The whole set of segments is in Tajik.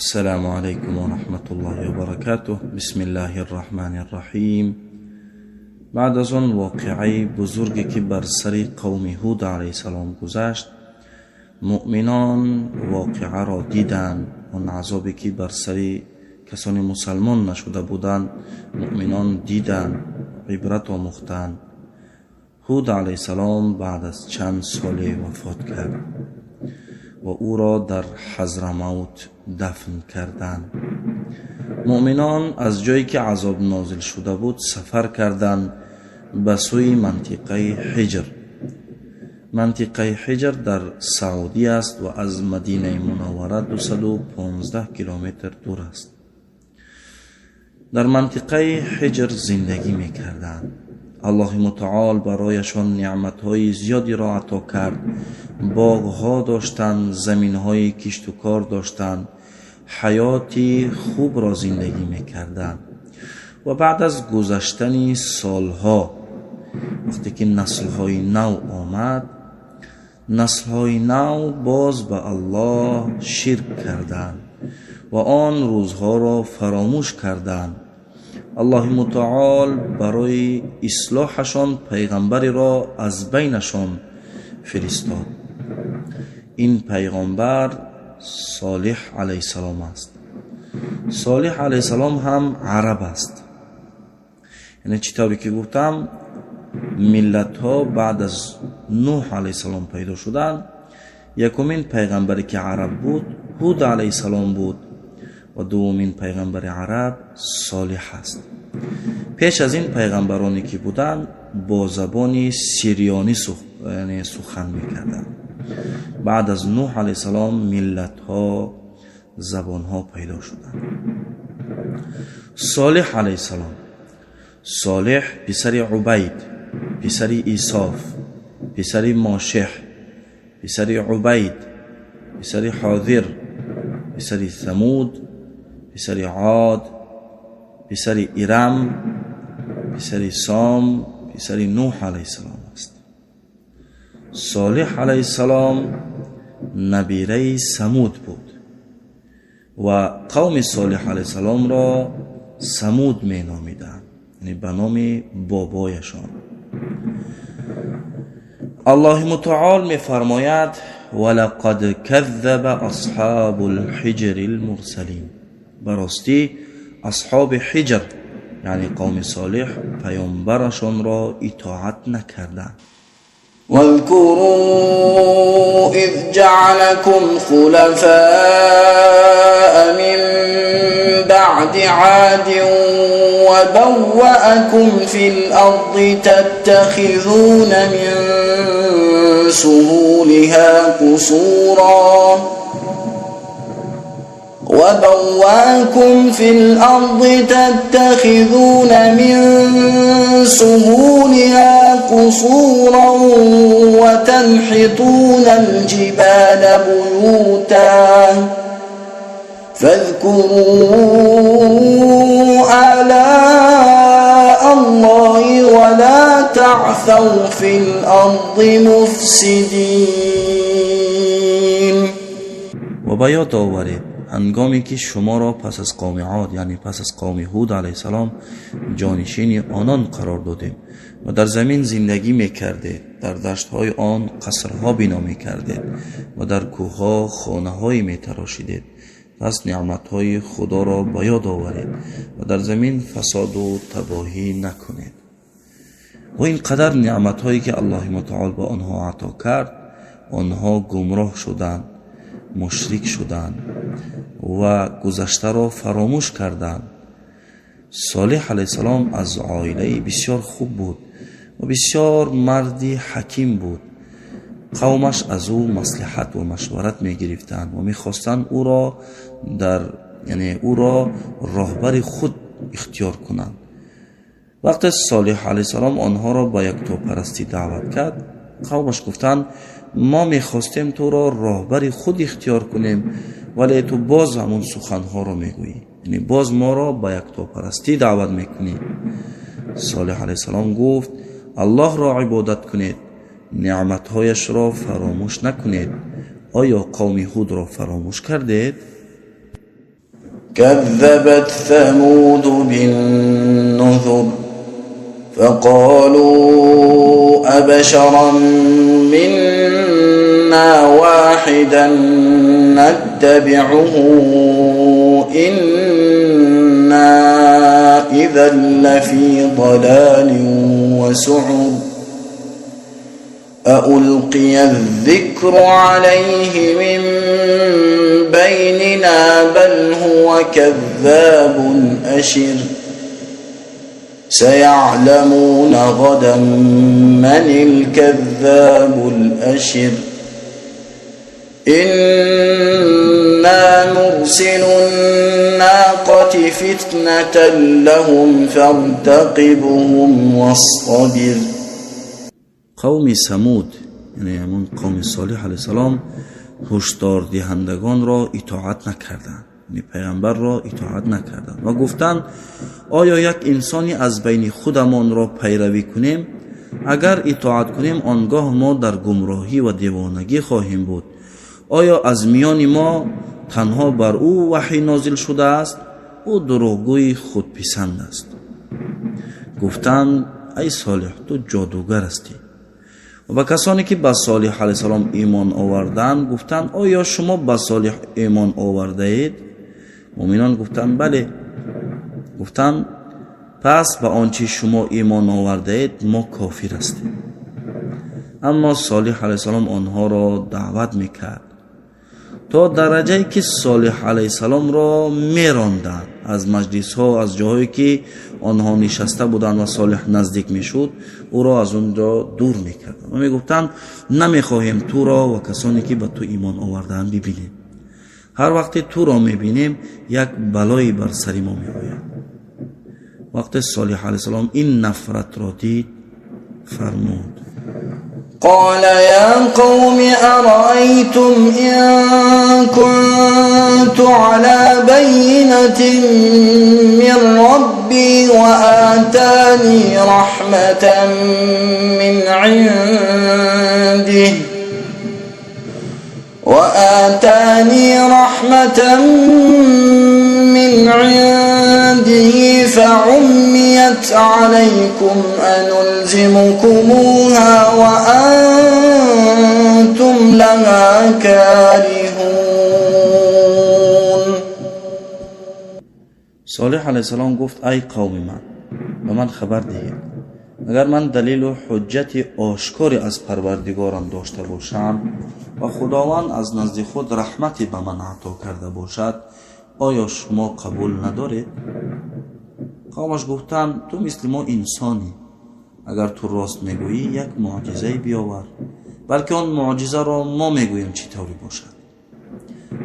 Ассалому алайкум ва раҳматуллоҳи ва баракатуҳ. Бисмиллаҳир раҳмонир раҳим. Баъд аз он воқеаи бузурге, ки бар сари қавми Ҳуд алайҳиссалом гузашт, муъминон воқеаро диданд. Он азобе, ки бар сари касони мусалмон нашуда буданд, муъминон диданд, ибрат омӯхтанд. Ҳуд алайҳиссалом баъд аз чанд соле вафот кард ва ӯро дар Ҳазрамавт дафн карданд. Муъминон аз ҷое, ки азоб нозил шуда буд, сафар карданд ба сӯи мантиқаи Ҳиҷр. Мантиқаи Ҳиҷр дар Саудӣ аст ва аз Мадинаи Мунаввара 215 километр дур аст. Дар мантиқаи Ҳиҷр зиндагӣ мекарданд. Аллоҳи мутаол барояшон неъматҳои зиёдеро ато кард. Боғҳо доштанд, заминҳои кишту кор доштанд, ҳаёти хубро зиндагӣ мекарданд. Ва баъд аз гузаштани солҳо, вақте ки наслҳои нав омад, наслҳои нав боз ба Аллоҳ ширк карданд ва он рӯзҳоро фаромӯш карданд. Аллоҳи мутаол барои ислоҳашон пайғамбареро аз байнашон фиристод. Ин пайғомбар Солиҳ алайҳиссалом аст. Солиҳ алайҳиссалом ҳам араб аст. Яъне, чӣ тавре ки гуфтам, миллатҳо баъд аз Нуҳ алайҳиссалом пайдо шуданд. Якумин пайғамбаре, ки араб буд, Ҳуд алайҳиссалом буд ва дуввумин пайғамбари араб Солиҳ аст. Пеш аз ин пайғамбароне, ки буданд, бо забони сирёнӣ яъне сухан мекарданд. Баъд аз Нуҳ алайҳиссалом миллатҳо, забонҳо пайдо шуданд. Солиҳ алайҳиссалом, Солиҳ писари Убайд, писари Исоф, писари Мошеҳ, писари Убайд, писари Ҳозир, писари Самуд, писари Од, писари Ирам, писари Сом, писари Нуҳ алайҳиссалом аст. Солиҳ алайҳиссалом набираи Самуд буд ва қавми Солиҳ алайҳиссаломро Самуд меномиданд, яъне ба номи бобояшон. Аллоҳи мутаол мефармояд: «Валақад каззаба асҳобул ҳиҷри лмурсалин». Ба ростӣ, асҳоби Ҳиҷр, яъне қавми Солиҳ, паёмбарашонро итоат накарданд. واذكروا إذ جعلكم خلفاء من بعد عاد وبوأكم في الأرض تتخذون من سهولها قصورا، وبوأكم في الأرض تتخذون من سهولها قصورا وتنحتون الجبال بيوتا، فاذكروا آلاء الله ولا تعثوا في الأرض مفسدين. Ва ба ёд оваред, ҳангоме ки шуморо пас аз қавми Од, яъне пас аз қавми Ҳуд алайҳиссалом, ҷонишини онон қарор додем ва дар замин зиндагӣ мекардед, дар даштҳои он қасрҳо бино мекардед ва дар кӯҳҳо хонаҳое метарошидед. Пас неъматҳои Худоро ба ёд оваред ва дар замин фасоду табоҳӣ накунед. Ва ин қадар неъматҳое, ки Аллоҳи мутаол ба онҳо ато кард, онҳо гумроҳ шуданд, мушрик шуданд ва гузаштаро фаромӯш карданд. Солиҳ алайҳиссалом аз оилаи бисёр хуб буд ва бисёр марди ҳаким буд. Қавмаш аз ӯ маслиҳат ва машварат мегирифтанд ва мехостанд ӯро дар, яъне ӯро роҳбари худ ихтиёр кунанд. Вақте Солиҳ алайҳиссалом онҳоро ба яктопарастӣ даъват кард, қавмаш гуфтанд: «Мо мехостем туро роҳбари худ ихтиёр кунем, вале ту боз ҳамун суханҳоро мегӯӣ, яъне боз моро ба яктопарастӣ даъват мекунӣ». Солиҳ алайҳиссалом гуфт: «Аллоҳро ибодат кунед, неъматҳояшро фаромӯш накунед. Оё қавми Ҳудро фаромӯш кардед?» كذبت ثمود بالنذر فقالوا أبشرا منا واحدا نتبعه إنا إذا لفي ضلال وسعر أألقي الذكر عليه من بيننا بل هو كذاب أشر سيعلمون غدا من الكذاب الأشر إنا مرسل الناقة فتنة لهم فارتقبهم واصطبر. Қавми Самуд, яъне ҳамон қавми Солиҳ алайҳиссалом, ҳушдордиҳандагонро итоат накарданд, яъне пайғамбарро итоат накарданд ва гуфтанд: оё як инсоне аз байни худамонро пайравӣ кунем? Агар итоат кунем, он гоҳ мо дар гумроҳӣ ва девонагӣ хоҳем буд. Оё аз миёни мо танҳо бар ӯ ваҳй нозил шудааст? Ӯ дурӯғгӯи худписанд аст. Гуфтанд: ай Солиҳ, ту ҷодугар ҳастӣ. Ва ба касоне ки ба Солиҳ алайҳиссалом имон оварданд, гуфтанд: оё шумо ба Солиҳ имон овардаед? Муъминон гуфтанд: бале. Гуфтанд: пас ба он чи шумо имон овардаед, мо кофир ҳастем. Аммо Солиҳ алайҳиссалом онҳоро даъват мекард, то дараҷае ки Солиҳ алайҳиссаломро меронданд аз маҷлисҳо, аз ҷоҳое ки онҳо нишаста буданд ва Солиҳ наздик мешуд, ӯро аз он ҷо дур мекарданд ва мегуфтанд: намехоҳем туро ва касоне ки ба ту имон овардаанд бибинем. Ҳар вақте туро мебинем, як балое бар сари мо меояд. Вақте Солиҳ алайҳиссалом ин нафратро дид, фармуд: قال يا قوم أرأيتم إن كنت على بينة من ربي وآتاني رحمة من عنده فعميت عليكم أنلزمكموها وأنتم لها كارهون. Солиҳ алайҳиссалом гуфт: ай қавми ман, ба ман хабар диҳед, агар ман далелу ҳуҷҷати ошкоре аз Парвардигорам дошта бошам ва Худованд аз назди худ раҳмате ба ман ато карда бошад, оё шумо қабул надоред? Қавмаш гуфтанд: ту мисли мо инсонӣ, агар ту рост мегӯӣ, як муъҷизае биёвар, балки он муъҷизаро мо мегӯем чӣ тавре бошад.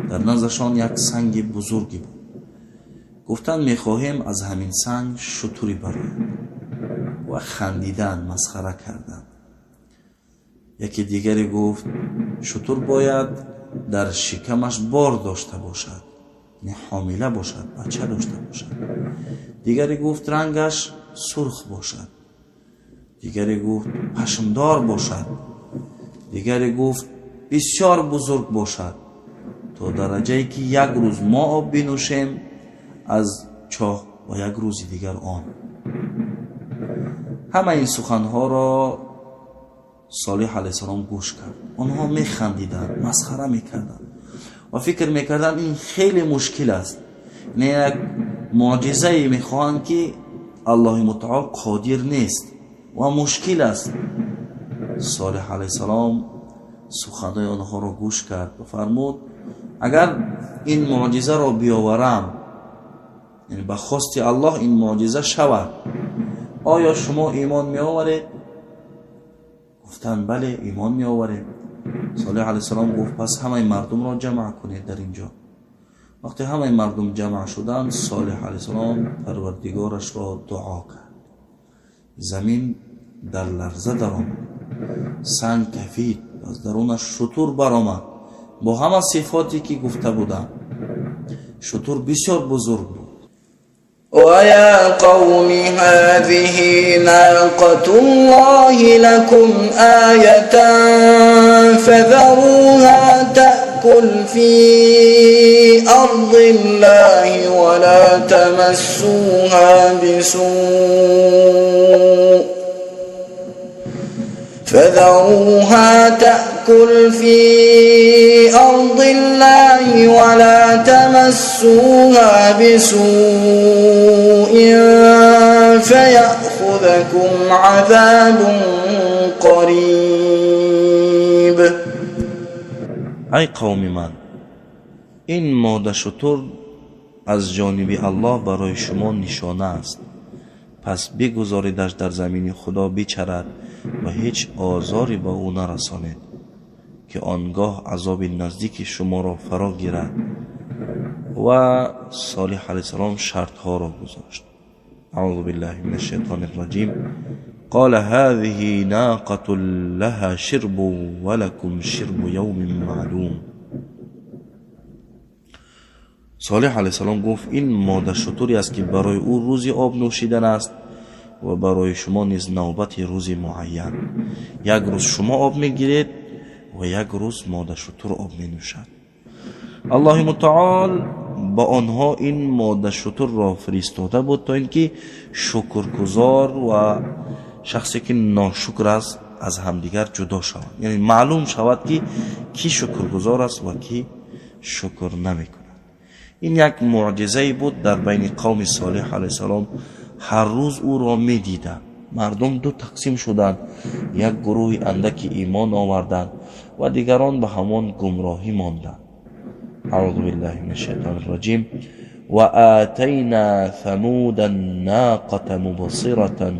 Дар наздашон як санги бузурге буд. Гуфтанд: мехоҳем аз ҳамин санг шутуре барояд. Ва хандиданд, масхара карданд. Яке дигаре гуфт: шутур бояд дар шикамаш бор дошта бошад, яъне ҳомила бошад, бача дошта бошад. Дигаре гуфт: рангаш сурх бошад. Дигаре гуфт: пашмдор бошад. Дигаре гуфт: бисёр бузург бошад, то дараҷае ки як рӯз мо об бинӯшем аз чоҳ ва як рӯзи дигар он. Ҳама ин суханҳоро Солиҳ алайҳиссалом гӯш кард. Онҳо механдиданд, масхара мекарданд ва фикр мекарданд, ин хеле мушкил аст, не як муъҷизае мехоҳанд ки Аллоҳи мутаол қодир нест ва мушкил аст. Солиҳ алайҳиссалом суханҳои онҳоро гӯш кард ва фармуд: агар ин муъҷизаро биёварам, яъне ба хости Аллоҳ ин муъҷиза шавад, оё шумо имон меоваред? Гуфтанд: бале, имон меоварем. Солиҳ алайҳиссалом гуфт: пас ҳамаи мардумро ҷамъ кунед дар ин ҷо. Вақте ҳамаи мардум ҷамъ шуданд, Солиҳ алайҳиссалом Парвардигорашро дуо кард. Замин дар ларза даромад, санг кафид, аз дарунаш шутур баромад бо ҳама сифоте ки гуфта буданд. Шутур бисёр бузург буд. ويا قوم هذه ناقة الله لكم آية فذروها تأكل. تأكل في أرض الله ولا تمسوها بسوء فذروها تأكل في أرض الله ولا تمسوها بسوء فيأخذكم عذاب قريب. Ай қавми ман, ин модашутур аз ҷониби Аллоҳ барои шумо нишона аст. Пас бигузоридаш дар замини Худо бичарад ва ҳеҷ озоре ба ӯ нарасонед, ки он гоҳ азоби наздики шуморо фаро гирад. Ва Солиҳ алайҳиссалом шартҳоро гузошт. Аъузу биллаҳи мин ашшайтони рраҷим. قال هذه ناقة لها شرب ولكم شرب يوم معلوم. Солиҳ алайҳиссалом гуфт: ин мода шутуре аст, ки барои ӯ рӯзи об нӯшидан аст ва барои шумо низ навбати рӯзи муайян. Як рӯз шумо об мегиред ва як рӯз мода шутур об менӯшад. Аллоҳи мутаол ба онҳо ин мода шутурро фиристода буд, то ин ки шукргузор ва шахсе ки ношукр аст аз ҳамдигар ҷудо шаванд, яъне маълум шавад, ки кӣ шукргузор аст ва кӣ шукр намекунад. Ин як муъҷизае буд дар байни қавми Солиҳ алайҳиссалом. Ҳар рӯз ӯро медиданд. Мардум ду тақсим шуданд: як гурӯҳи андаки имон оварданд ва дигарон ба ҳамон гумроҳӣ монданд. Аъузу биллаҳи мин ашшайтони рраҷим. Ва атайна самуда анноқата мубсиратан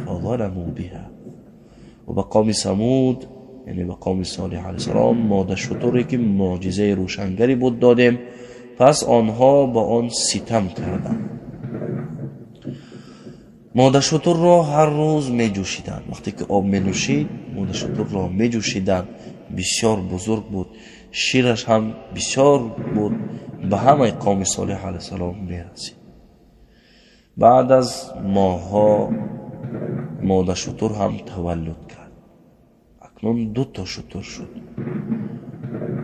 фазаламу биҳа. Ва ба қавми Самуд, яъне ба қавми Солиҳ алайҳиссалом, мода шутуре ки муъҷизаи рӯшангаре буд додем, пас онҳо ба он ситам карданд. Мода шутурро ҳар рӯз меҷӯшиданд. Вақте ки об менӯшид, мода шутурро меҷӯшиданд. Бисёр бузург буд, шираш ҳам бисёр буд, ба ҳамаи қавми Солиҳ алайҳиссалом мерасид. Баъд аз моҳҳо мода шутур ҳам таваллуд кард. Акнун дуто шутур шуд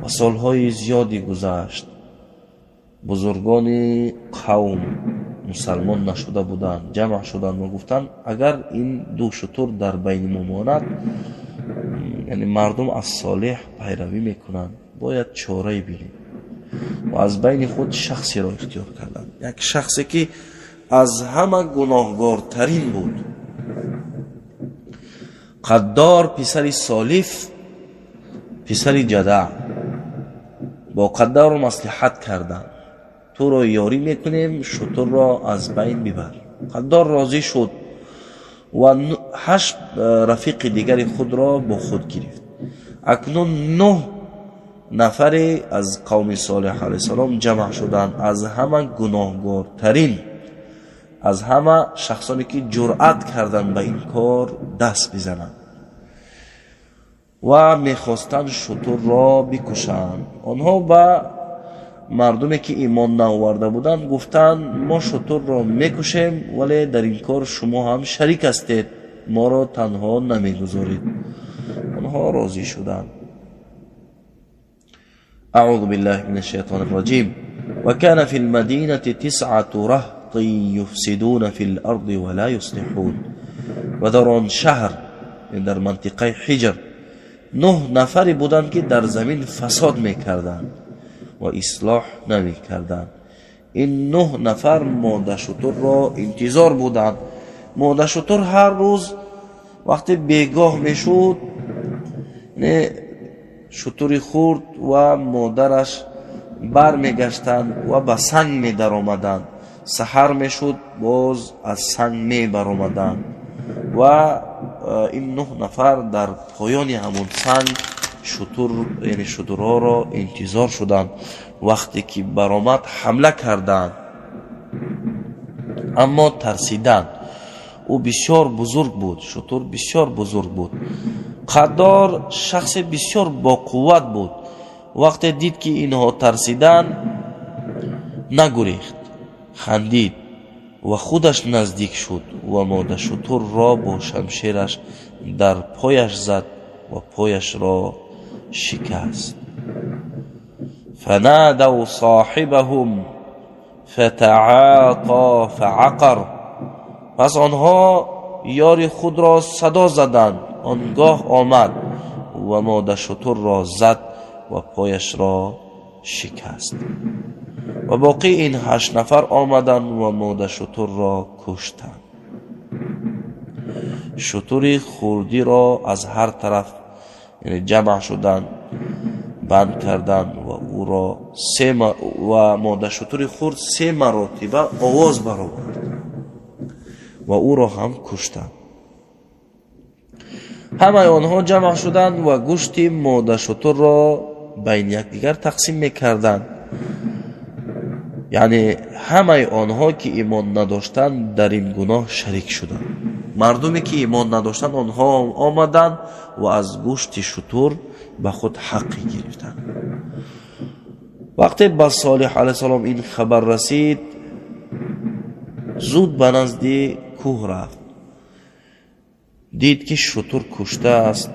ва солҳои зиёде гузашт. Бузургони қавм мусалмон нашуда буданд, ҷамъ шуданд ва гуфтанд: агар ин ду шутур дар байни мо монад, яъне мардум аз Солиҳ пайравӣ мекунанд, бояд чорае бинем. Ва аз байни худ шахсеро ихтиёр карданд, як шахсе ки аз ҳама гуноҳгортарин буд. Қаддор писари Солиф, писари Ҷадаъ. Бо Қаддору маслиҳат карданд: туро ёрӣ мекунем, шутурро аз байн бибар. Қаддор розӣ шуд ва 8 рафиқи дигари худро бо худ гирифт. Акнун 9 нафаре аз қавми Солиҳ алайҳиссалом ҷамъ шуданд, аз ҳама гуноҳгортарин, аз ҳама шахсоне ки ҷуръат карданд ба ин кор даст бизананд ва мехостанд шутурро бикушанд. Онҳо ба мардуме ки имон наоварда буданд гуфтанд: мо шутурро мекушем, вале дар ин кор шумо ҳам шарик ҳастед, моро танҳо намегузоред. Онҳо розӣ шуданд. أعوذ بالله من الشيطان الرجيم. وكان في المدينة 9 رهط يفسدون في الأرض ولا يصلحون. و در آن شهر، در منطقه حجر، 9 نفری بودند که در زمین فساد میکردند و اصلاح نمیکردند. این 9 نفر ماده شتر را انتظار بودند. ماده شتر هر روز وقتی بیگاه میشد، شتری خورد و مادرش بر میگشتند و به سنگ می در آمدند. سحر میشد، باز از سنگ می بر آمدند و این 9 نفر در پایان همون سنگ شتر، یعنی شترها را انتظار شدند. وقتی که برآمد حمله کردند، اما ترسیدند. او بسیار بزرگ بود، شتر بسیار بزرگ بود. قدار شخص بسیار با قوت بود. وقتی دید که اینها ترسیدند، نگریخت، خندید و خودش نزدیک شد و ماده شتر را با شمشیرش در پایش زد و پایش را شکست. فنادوا صاحبهم فتعاطى فعقر. پس آنها یاری خود را صدا زدند، آنگاه آمد و ماده شتر را زد و پایش را شکست. و باقی این 8 نفر آمدند و ماده شتر را کشتند. شتر خردی را از هر طرف یعنی جمع شدند، بند کردند و او را و ماده شتر خرد 3 مرتبه آواز برآورد و او را هم کشتند. همه آنها جمع شدند و گوشت ماده شتر را بین یکدیگر تقسیم میکردند. یعنی همه آنها که ایمان نداشتند در این گناه شریک شدند. مردمی که ایمان نداشتند آنها آمدند و از گوشت شتر به خود حقی گرفتند. وقتی به صالح علیه السلام این خبر رسید، زود به نزد کوه رفت. دید که شتر کشته است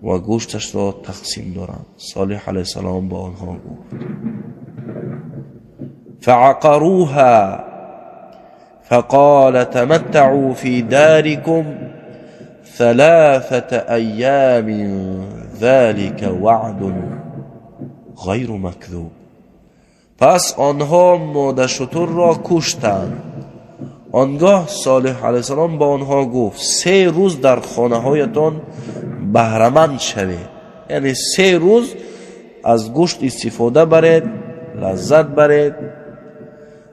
و گوشتش را تقسیم دارند. صالح علیه السلام به آنها گفت: فعقروها فقال تمتعوا في داركم 3 أيام ذلك وعد غیر مکذوب. پس آنها ماده شتر را کشتند. آنگاه صالح علیه السلام با آنها گفت: 3 روز در خانه هایتان بهره‌مند شوید، یعنی 3 روز از گوشت استفاده برید، لذت برید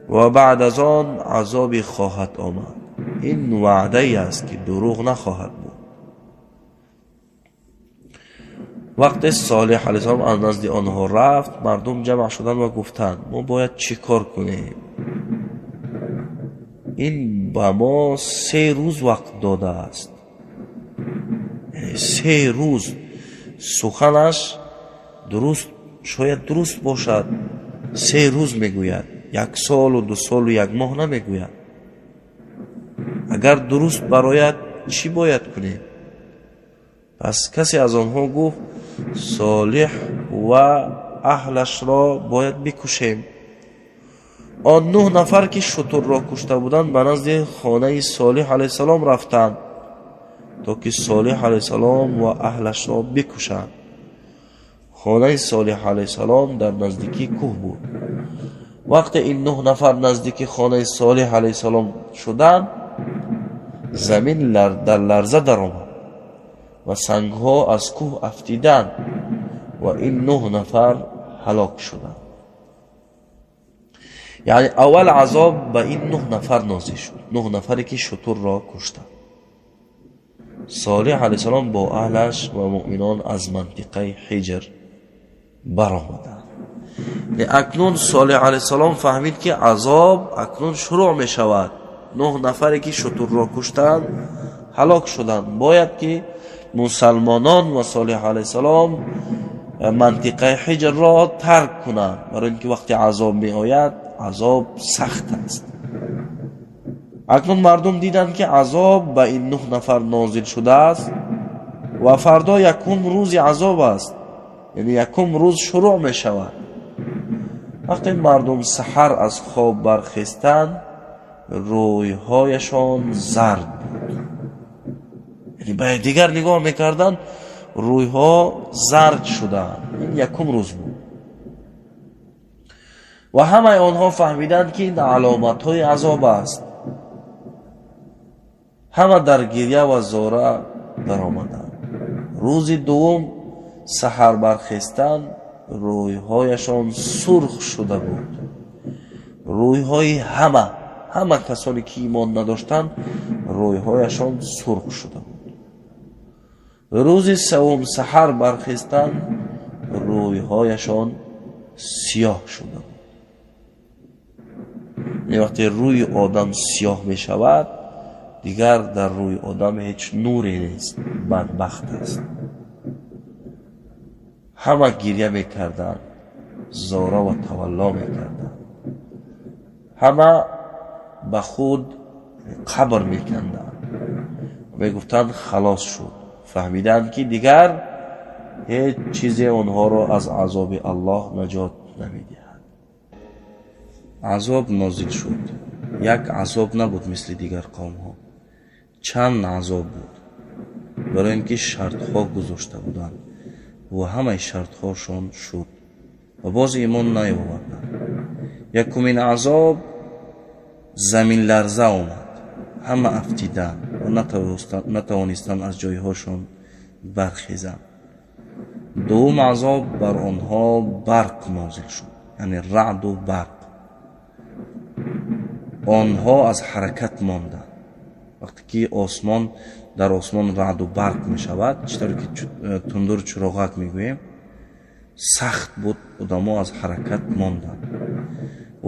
و بعد از آن عذابی خواهد آمد. این وعده ای است که دروغ نخواهد بود. وقتی صالح علیه السلام از نزد آنها رفت، مردم جمع شدند و گفتند: ما باید چی کار کنیم؟ این به ما 3 روز وقت داده است، یعنی 3 روز. سخنش درست، شاید درست باشد. 3 روز میگوید، 1 سال و 2 سال و 1 ماه نمیگوید. اگر درست براید چی باید کنیم؟ پس کسی از آنها گفت: صالح و اهلش را باید بکشیم. آن 9 نفر که شتر را کشته بودند به نزد خانه صالح علیه السلام رفتند تا که صالح علیه السلام و اهلش را بکشند. خانه صالح علیه السلام در نزدیکی کوه بود. وقتی این 9 نفر نزدیک خانه صالح علیه السلام شدند، زمین در لرزه درآمد و سنگها از کوه افتیدند و این 9 نفر هلاک شدند. یعنی اول عذاب به این 9 نفر نازل شد، 9 نفری که شتر را کشتند. صالح علیه السلام با اهلش و مؤمنان از منطقه حجر برآمدند. اکنون صالح علیه السلام فهمید که عذاب اکنون شروع می شود. 9 نفری که شتر را کشتند هلاک شدند. باید که مسلمانان و صالح علیه السلام منطقه حجر را ترک کنند، برای اینکه وقتی عذاب می آید عذاب سخت است. اکنون مردم دیدند که عذاب به این 9 نفر نازل شده است و فردا یکم روز عذاب است، یعنی یکم روز شروع می شود. وقتی مردم سحر از خواب برخیستند، رویهایشان زرد بود، یعنی به دیگر نگاه میکردند رویها زرد شدند. این یکم روز بود و همه آنها فهمیدند که این علامت های عذاب است. همه در گریه و زاره در آمدند. روز دوم سحر برخیستند، رویهایشان سرخ شده بود. رویهای همه کسانی که ایمان نداشتند رویهایشان سرخ شده بود. روز سوم سحر برخیستند، رویهایشان سیاه شده بود. وقتی روی آدم سیاه می شود، دیگر در روی آدم هیچ نوری نیست، بدبخت است. همه گریه میکردند، زاره و تولا میکردند، همه به خود قبر میکندند، میگفتند خلاص شد. فهمیدند که دیگر Ҳеҷ чизе онҳоро аз азоби Аллоҳ наҷот намедиҳад. Азоб нозил шуд. Як азоб набуд, мисли дигар қавмҳо, чанд азоб буд, барои ин ки шартҳо гузошта буданд ва ҳамаи шартҳошон шуд ва боз имон наёварданд. Якумин азоб заминларза омад, ҳама афтиданд ва натавонистанд аз ҷойҳошон бархезанд. Дуввум азоб бар онҳо барқ нозил шуд, яъне раъду барқ. Онҳо аз ҳаракат монданд. Вақте ки осмон дар осмон раъду барқ мешавад, чӣ тавре ки тундур чироғак мегӯем, сахт буд, одамо аз ҳаракат монданд.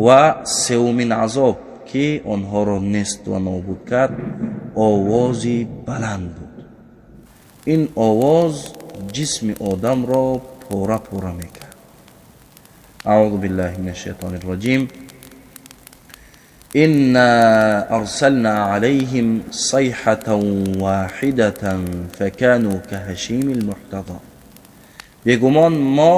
Ва севумин азоб, ки онҳоро нест ва нобуд кард, овози баланд буд. Ин овоз ҷисми одамро пора пора мекард. أعوذ بالله من الشيطان الرجيم. إنا أرسلنا عليهم صيحة واحدة فكانوا كهشيم المحتضر. Бегумон, мо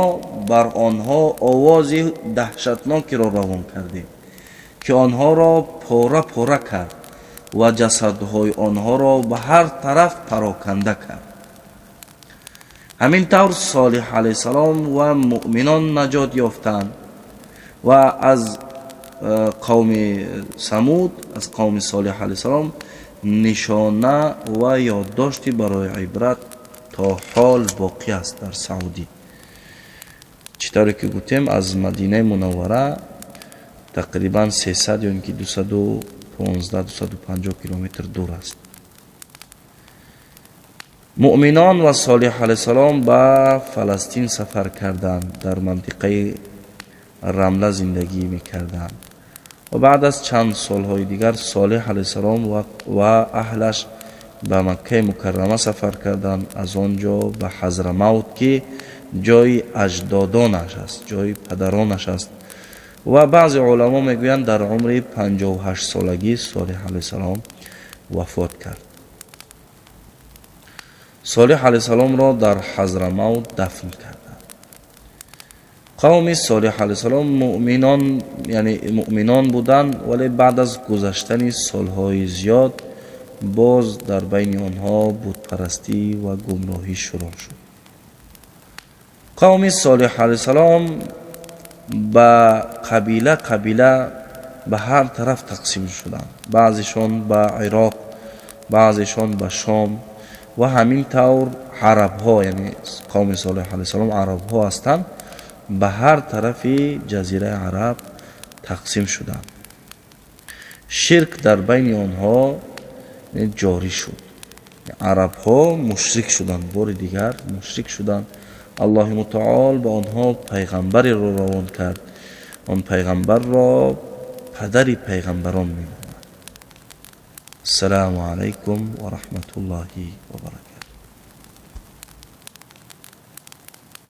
бар онҳо овози даҳшатнокеро равон кардем, ки онҳоро пора пора кард ва ҷасадҳои онҳоро ба ҳар тараф пароканда кард. Ҳамин тавр Солиҳ алайҳиссалом ва муъминон наҷот ёфтанд ва аз қавми Самуд, аз қавми Солиҳ алайҳиссалом нишона ва ёддошти барои ибрат то ҳол боқӣ аст дар Саудӣ. Чӣ тавре ки гуфтем, аз Мадинаи Мунаввара тақрибан 300 ё ин ки 215, 250 километр дур аст. Муъминон ва Солиҳ алайҳиссалом ба Фаластин сафар карданд, дар мантиқаи Рамла зиндагӣ мекарданд ва баъд аз чанд солҳои дигар Солиҳ алайҳиссалом ва аҳлаш ба Маккаи Мукаррама сафар карданд, аз он ҷо ба Ҳазрамавт, ки ҷои аҷдодонаш аст, ҷои падаронаш аст. Ва баъзе уламо мегӯянд, дар умри 58-солагӣ Солиҳ алайҳиссалом вафот кард. Солиҳ алайҳиссаломро дар Ҳазрамавт дафн карданд. Қавми Солиҳ алайҳиссалом муъминон, яъне муъминон буданд, вале баъд аз гузаштани солҳои зиёд боз дар байни онҳо бутпарастӣ ва гумроҳӣ шурӯъ шуд. Қавми Солиҳ алайҳиссалом ба қабила қабила ба ҳар тараф тақсим шуданд: баъзешон ба Ироқ, баъзешон ба Шом ва ҳамин тавр. Арабҳо, яъне қавми Солиҳ алайҳиссалом арабҳо ҳастанд, ба ҳар тарафи Ҷазираи Араб тақсим шуданд. Ширк дар байни онҳо ҷорӣ шуд. Арабҳо мушрик шуданд, бори дигар мушрик шуданд. Аллоҳи мутаол ба онҳо пайғамбареро равон кард. Он пайғамбарро падари пайғамбарон меномад. Ассалому алайкум ва раҳматуллоҳи ва баракатуҳ.